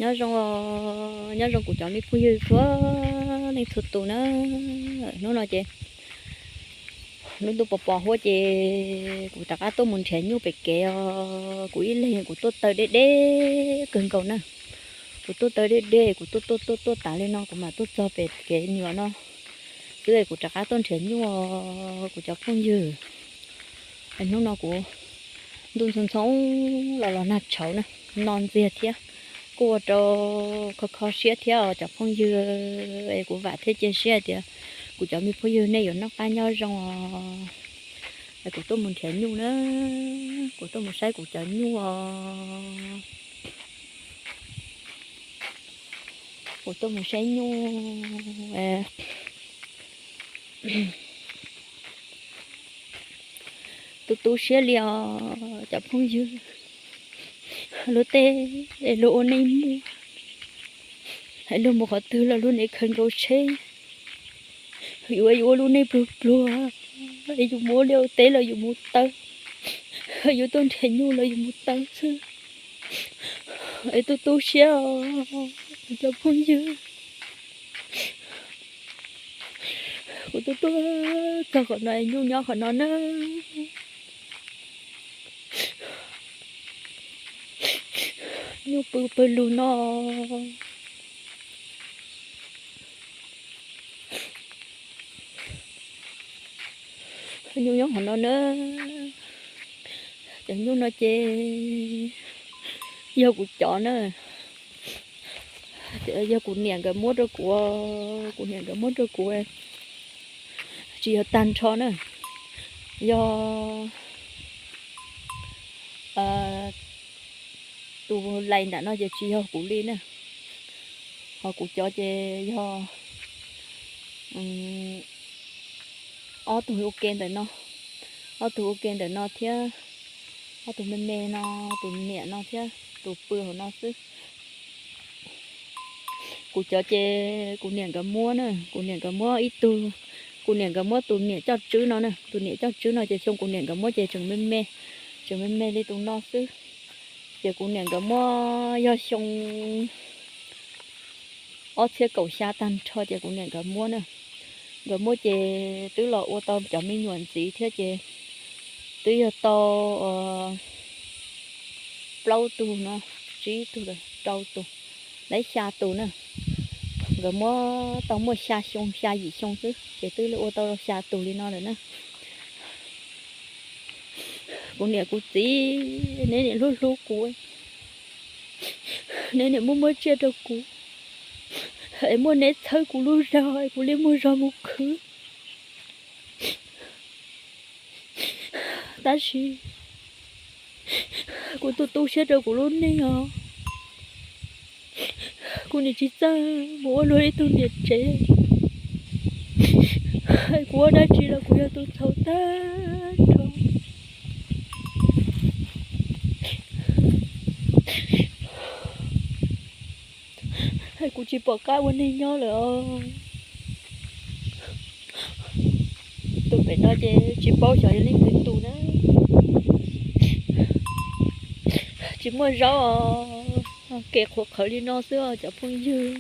Nyob zoo, nyob zoo kuv cov me phooj ywg txhua leej txhua tus na. Hnub no ces lub ntuj pos pos huab ces kuv rov qab tuaj mus nrhiav nyuj pem kev os. Kuv ib leeg kuv tuaj taw deb deb kawg nkaus na. Kuv tuaj taw deb deb, kuv tuaj tuaj tuaj tuaj tas li no kuv mam tuaj txog pem kev nyuam no xwb es kuv rov qab tuaj nrhiav nyuj os kuv cov phooj ywg. Hnub no kuv ntuj ntxhoo ntxhoo los los nag tshauv na, no ntxiag thiab, kuj ua rau kho kho siab thiab os cov phooj ywg. Es kuv vam thiab cia siab hais tias kuv cov me phooj ywg nej yuav noj qab nyob zoo os. Es kuv tuaj mus nrhiav nyuj na, kuv tuaj mus saib kuv cov nyuj os. Kuv tuaj mus saib nyuj. Tu tu siab li os cov phooj ywg. Luag tej luag ua neej muaj, luag mus qhov twg los luag niaj khaws nkaus tsheb. Yuav yuav ua lub neej pluag pluag, yus mus ua liaj ua teb los yus mus taw, yus tuaj nrhiav nyuj los yus mus taw xwb. Es tu tu siab os cov phooj ywg. Kuv tuaj tuaj txog qhov no, nyuj nyob qhov no na. Nyuj pw pawg lug no. Nyuj nyob qhov no na. Cov nyuj no ces yog kuv cov na. Yog kuv niam nkawd muab rau kuv, kuv niam nkawd muab rau kuv, tsis yog tag nrho na. Yog tus lais nram no ces tsis yog kuv li na. Ho kuv cov ces yog ob tug ua ke ntawm no, ob tug ua ke ntawm no thiab, ob tug me me no, tus niam no thiab tus pw hauv no xwb. Kuv cov ces kuv niam nkawd muab na, kuv niam nkawd muab ib tug, kuv niam nkawd muab tus niam coj tswb no na, tus niam coj tswb no ces xyoo kuv niam nkawd muab ces tseem me me, tseem me me li tus no xwb. Ces kuv niam nkawd muab yog xyoo ob txhiab kaum xya tag nrho ces kuv niam nkawd muab na. Nkawd muab ces twb los ua tau cov me nyuam ntxiv thiab ces twb yog tau plaub tug no, tsib tug, rau tus, lawv xya tus na. Nkawd muab tau muaj xya xyoo xya yim xyoo xwb ces twb ua tau xya tus li no lawm na. Kuv niam kuv txiv, neb niam hlub hlub kuv, neb niam muab muab tsiaj rau kuv, es muaj neb txhawb kuv lub zog es kuv li muaj zog mus khwv. Tab sis kuv tu tu siab rau kuv lub neej os. Kuv niam tsis txawj mus ua luag ib tug niam tsev, kuv ua dab tsi los kuv yog tus txhaum tag nrho. Kuv tsis pom qab ua neeg nyob lawm os. Tus pem no ces tsis paub xyov yog leej twg tus na. Tsis muaj zaub os, kev qhuav qhawv li no xwb os cov phooj ywg.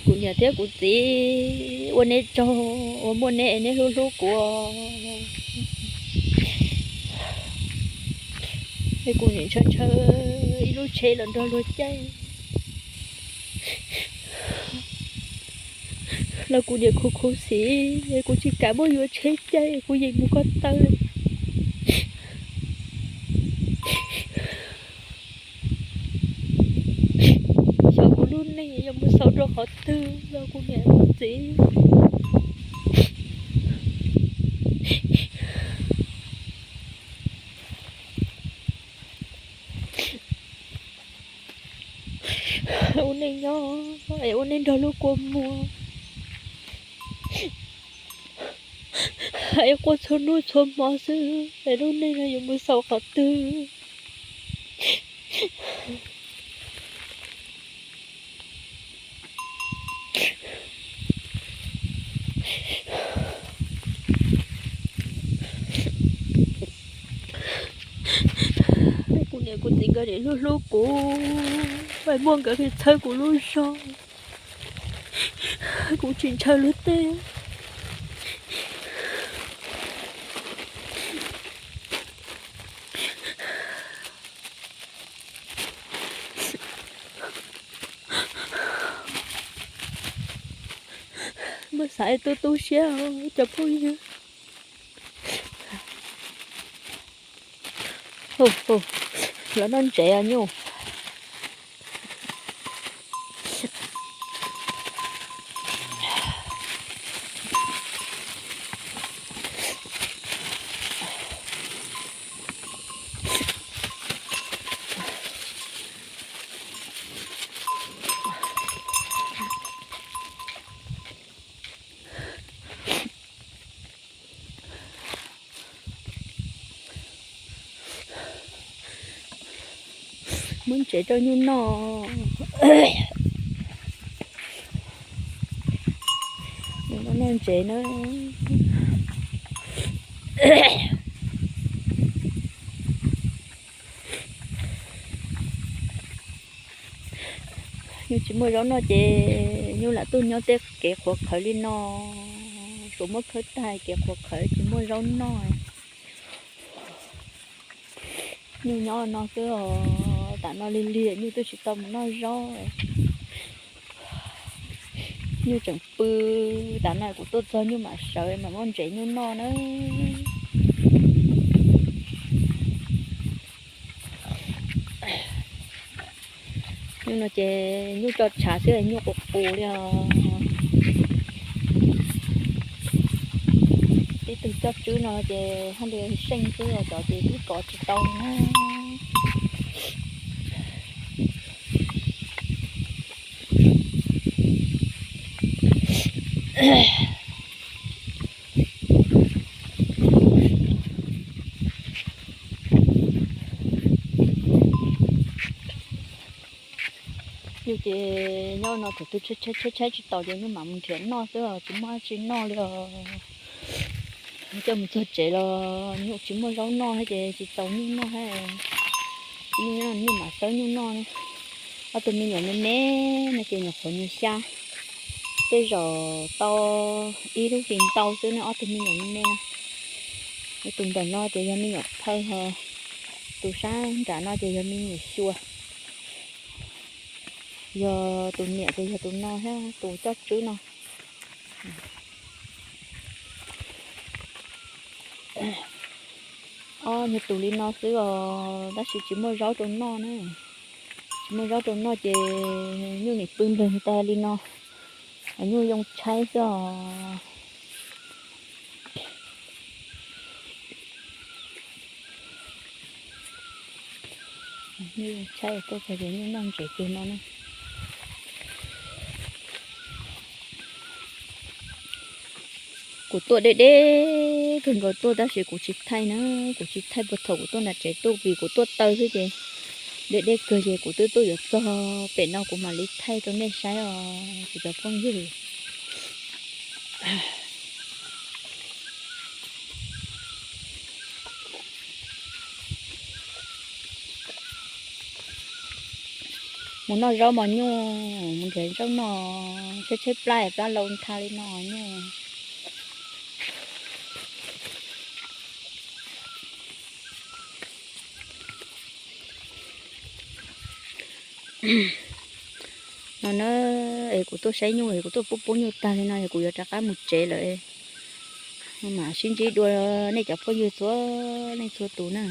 Kuv niam thiab kuv txiv, ua neb tsaug uas muaj neb es neb hlub hlub kuv. Es kuv niam ntshaw ntshaw ib lub tsheb los nrog luag caij, los kuv niam khuv khuv xim, kuv tsis kam muab yuav tsheb caij, kuv yeej mus ko taw. Xyov kuv lub neej yuav mus xaus rau qhov twg los kuv niam kuv txiv. Ua neej nyob es ua neej nrog luag kua muag. Thaij quaj txhua hnub txhua hmo xwb es lub neej no yuav mus xaus qhov twg? Kuv niam kuv txiv nkawd nim hlub hlub kuv, es muaj nkawd li txhawb kuv lub zog, kuv tsis ntshaw luag tej. Muab xav tu tu siab cov phooj ywg. Los noj ntsev os nyuj. Muab ntsev rau nyuj noj. Nyuj noj ntsev na. Nyuj tsis muaj zaub noj ces nyuj lam tuaj nyob tej kev qhuav qhawv li no, suav muab khawb tag kev qhuav qhawv tsis muaj zaub noj. Nyuj nyob no xwb os, tam no lig lig nyuj twb tsis tau mus noj zaub. Nyuj tseem pw, tam no kuv tuaj txog nyuj mam sawv mam muab ntsev nyuj noj na. Nyuj no ces nyuj tso tshav xwb, nyuj qus qus li os. Tib tug coj tswb no ces haj li seej xwb os, cov ces twb kov tsis tau na. Nyuj ces nyob no thaum twg tshaib tshaib tsis taus ces nyuj mam mus nrhiav noj xwb os, tsis muaj dab tsi noj li os. Coj mus txog tsev los nyuj tsis muaj zaub noj thiab ces tsis txaus nyuj noj thiab. Nyuj, nyuj mam xawb nyuj noj. Ob tug me nyuam me me no ces nyuam qhuav nyuag xya, tej zaum tau ib lub hlis ntau xwb ne, ob tug me nyuam me me no. Tus ntawm no ces yog me nyuam phawj, tus sab nram no ces yog me nyuam xyuas. Yog tus niam ces yog tus no thiab tus coj tswb no. Ob nyuag tus li no xwb os, tab sis tsis muaj zaub rau noj na. Tsis muaj zaub rau noj ces nyuj nim pw npleeg tas li no, nyuj yoo tshaib xwb os. Nyuj tshaib tuaj txog ces nyuj noj ntsev kiag no na. Kuv tuaj deb deb kawg nkaus tuaj tab sis kuv tsis thaij na, kuv tsis thaij puag thaum kuv tuaj nram tsev tuaj vim kuv tuaj taw xwb ces deb deb kawg ces kuv twb tuaj yuav txog pem no kuv mam li thaij rau nej saib os kuv cov phooj ywg. Mus noj zaub mos nyuj, mus nrhiav zaub noj, tshaib tshaib plab, plab lau ntha li no nyuj. No na, es kuv tuaj saib nyuj es kuv tuaj pub pub nyuj tag li no es kuv yuav rov qab mus tsev lawm. Mam sib ntsib dua nej cov phooj ywg txhua leej txhua tus na.